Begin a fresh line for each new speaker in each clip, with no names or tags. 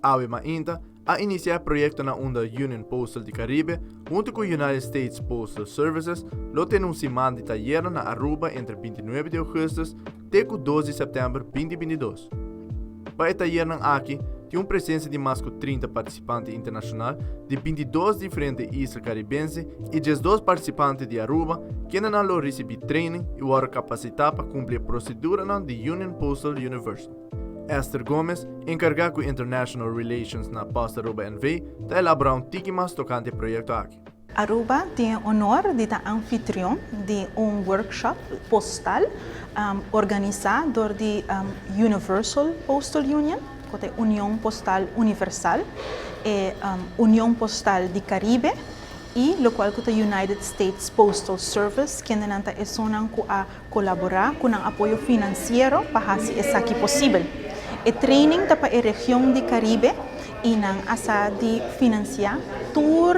Awe mainta a inicia e proyecto na unda Union Postal di Caribe hunto cu United States Postal Services lo tene un siman di tayernan na Aruba entre 29 di augustus te cu 2 di september 2022. Pa e tayernan aki tin un presencia di mas cu 30 participante internacional di 22 diferente isla Caribense y 12 participante di Aruba kendenan lo ricibi training y worde capacita pa cumpli e proceduranan di Union Postal Universal. Esther Gomez, enkargá ku International Relations na Post Aruba NV, ta elaborá un tiki mas tokante e proyekto aki.
Aruba tin e honor di ta anfitrion di un workshop postal organisá dor di Universal Postal Union, ku ta e Union Postal Universal, e Union Postal di Caribe i lokual ku ta United States Postal Service, kendenan ta esunnan ku a Kolaborá ku nan apoyo finansiero pa hasi esaki posibel. E training ta pa e region di Karibe i nan a sa di finansiá tur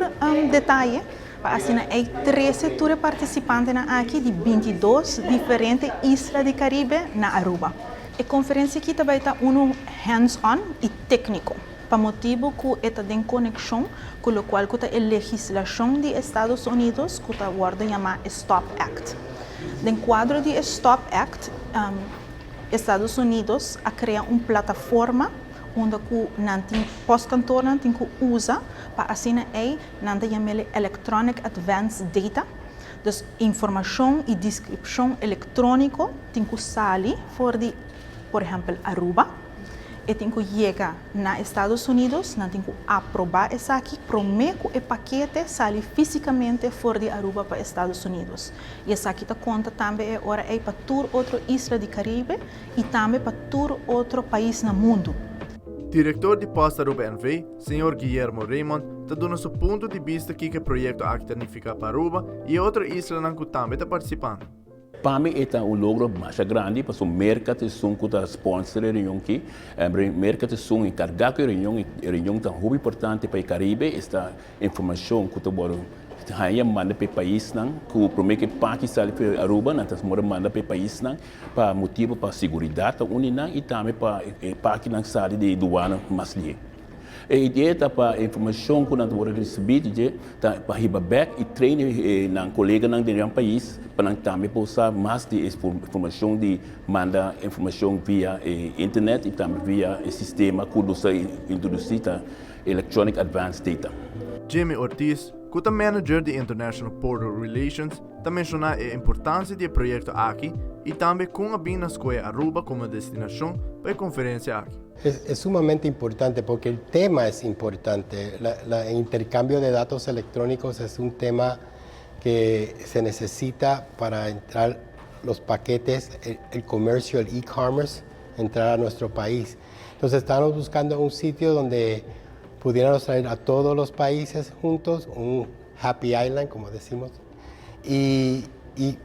detaye pa asina ei trese tur e partisipantenan aki di 22 diferente isla di Karibe na Aruba. E konferensia aki ta bai ta unu hands on i tékniko pa motibu ku e ta den konekshon ku lokual ku ta e legislashon di Estados Unidos ku ta wòrdu yamá e Stop Act. Den kuadro di e Stop Act, Estados Unidos a krea un plataforma unda ku nan tin postkantornan tin ku usa pa asina ei nan ta yam'el Electronic Advance Data. Dus informashon i deskripshon elektróniko tin ku sali for di por ehèmpel Aruba. E tin ku yega na Estados Unidos, nan tin ku aprobá esaki promé ku e pakete sali físikamente for di Aruba pa Estados Unidos. I esaki ta konta tambe e ora ei pa tur otro isla di Karibe i tambe pa tur otro pais na mundu.
Direktor di Post Aruba NV, señor Guillermo Raymond, ta duna su punto di bista kiko e proyekto aki ta nifiká pa Aruba i e otro islanan ku tambe ta partisipando.
Pa mi e ta un logro masha grandi pasobra Merca ta esun cu ta sponsor e reunion aki. Merca ta esun encarga cu e reunion. E reunion ta hopi importante pa e Caribe. Esta informacion cu ta worde haya manda pa e paisnan cu prome cu e paki sali for Aruba nan ta mora manda pa e paisnan pa motibo pa seguridad ta uni nan y tambe pa e pakinan sali di duana mas lihe. E idea ta pa e informashon ku nan ta wòrdu risibí di dje ta pa hiba bèk i train nan koleganan den nan pais pa nan tambe por sa mas di e informashon di manda informashon via e internet i tambe via e sistema ku nos a introdusí ta Electronic Advance Data.
Jimmy Ortiz, ku ta manager di International Portal Relations, ta menshoná e importansia di e proyekto aki i tambe kon a bin na skohe Aruba komo destinashon pa e konferensia aki.
Es sumamente importante porque el tema es importante. El intercambio de datos electrónicos es un tema que se necesita para entrar los paquetes, el comercio, el e-commerce, entrar a nuestro país. Entonces estamos buscando un sitio donde pudiéramos traer a todos los países juntos, un happy island, como decimos. Y, y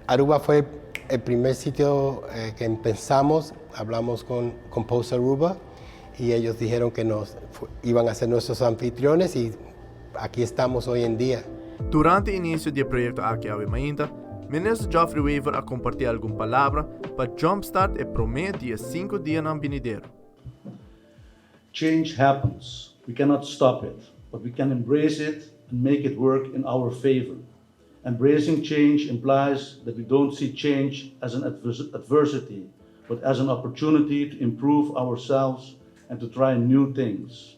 Aruba fue el primer sitio eh, que pensamos, hablamos con, con Post Aruba y ellos dijeron que nos iban a ser nuestros anfitriones y aquí estamos hoy en día.
Durante inicio di e proyecto aki awe mainta, Minister Geoffrey Wever a comparti algun palabra pa jumpstart e prome di e cinco dianan binidero.
Change happens. We cannot stop it, but we can embrace it and make it work in our favor. Embracing change implies that we don't see change as an adversity, but as an opportunity to improve ourselves and to try new things.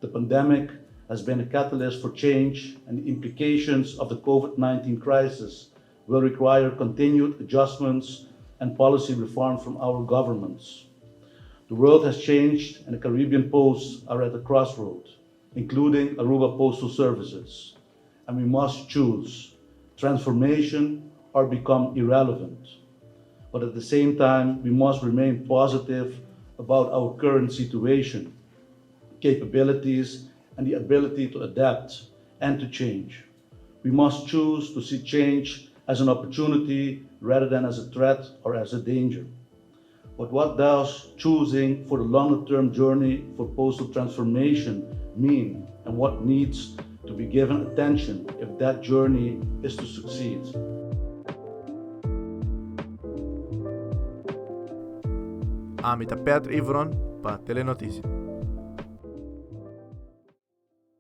The pandemic has been a catalyst for change, and the implications of the COVID-19 crisis will require continued adjustments and policy reform from our governments. The world has changed, and the Caribbean posts are at a crossroad, including Aruba Postal Services. And we must choose transformation or become irrelevant. But at the same time, we must remain positive about our current situation, capabilities, and the ability to adapt and to change. We must choose to see change as an opportunity rather than as a threat or as a danger. But what does choosing for the longer term journey for postal transformation mean, and what needs to be given attention if that journey is to succeed?
Ami ta Petr Ivron pa Telenoticia.